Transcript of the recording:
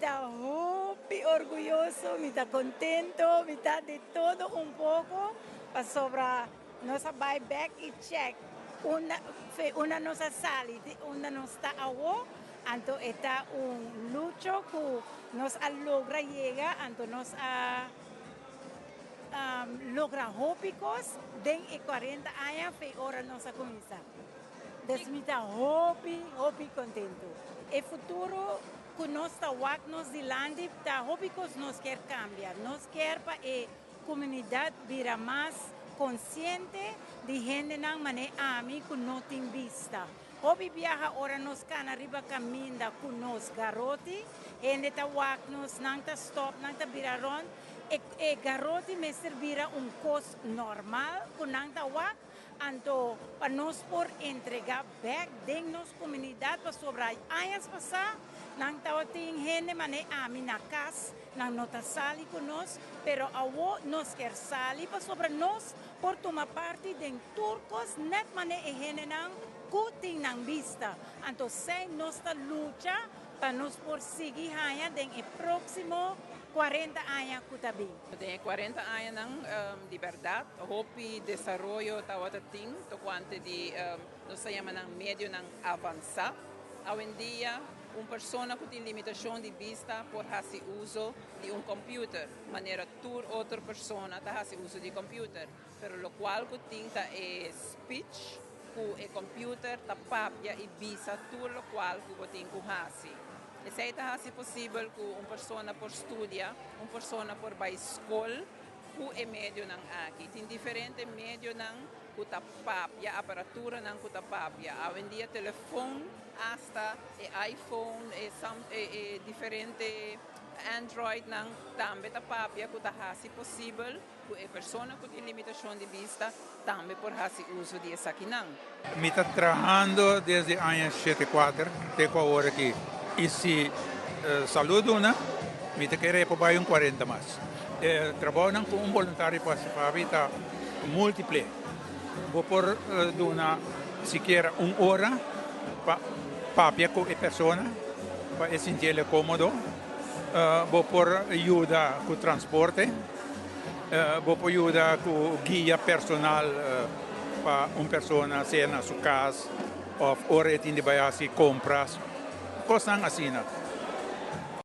Ta hopi orguyoso, mi ta contento, mi ta di todo un poco, pasobra nos a bay back y check unda, unda nos a sali, unda nos ta awo, anto e ta un lucha cu nos a logra yega, anto nos a logra hopi cos den e 40 aña fe ora nos a cuminsa. Dus mi ta hopi, hopi contento. E futuro cu nos ta wak nos dilanti, ta hopi cos nos kier cambia. Nos kier pa e comunidad bira mas consciente di hendenan mane ami cu no tin bista. Hopi biaha ora nos cana riba caminda cu nos garoti, hende ta wak nos, nan ta stop, nan ta bira rond. E garoti mester bira un cos normal cu nan ta wak, anto pa nos por entrega back den nos comunidad, pasobra aña pasa nan tabatin hende mane ami na cas, nan no ta sali cu nos, pero awo nos kier sali pasobra nos por tuma parti den tur cos net mane e hendenan cu tin nan bista. Anto esey nos ta lucha pa nos por sigui haya den e proximo 40 aña cu ta bin. Den 40 aña nan, di berdad, hopi desaroyo tawata tin, tocante di nos ta yama nan medionan avansa. Awendia, un persona cu tin limitacion di bista por haci uso di un computer, manera tur otro persona ta haci uso di computer. Pero lo cual cu tin ta e speech, cu e computer ta papia y bisa tur lo cual cu bo tin cu haci. Esey ta haci posibel cu un persona por studia, un persona por bay scol cu e medionan aki. Tin diferente medionan cu ta papia, aparaturanan cu ta papia. Awendia telefon, hasta e iPhone, e diferente Android nan tambe ta papia cu ta haci posibel cu e persona cu tin limitacion di bista tambe por haci uso di esakinan. Mi ta trahando desde aña 74, te cu awor aki. Y si salud duna, mi ta kere pa un 40 mas. Trabou cu un voluntario por haci ta multiple. Bo por duna sikiera un ora pa papia cu e persona, pa e sinti comodo. Bo por yuda cu transporte, bo por yuda cu guia personal pa un persona, sea na su cas, of ora tin di bay haci compras, cosnan asina.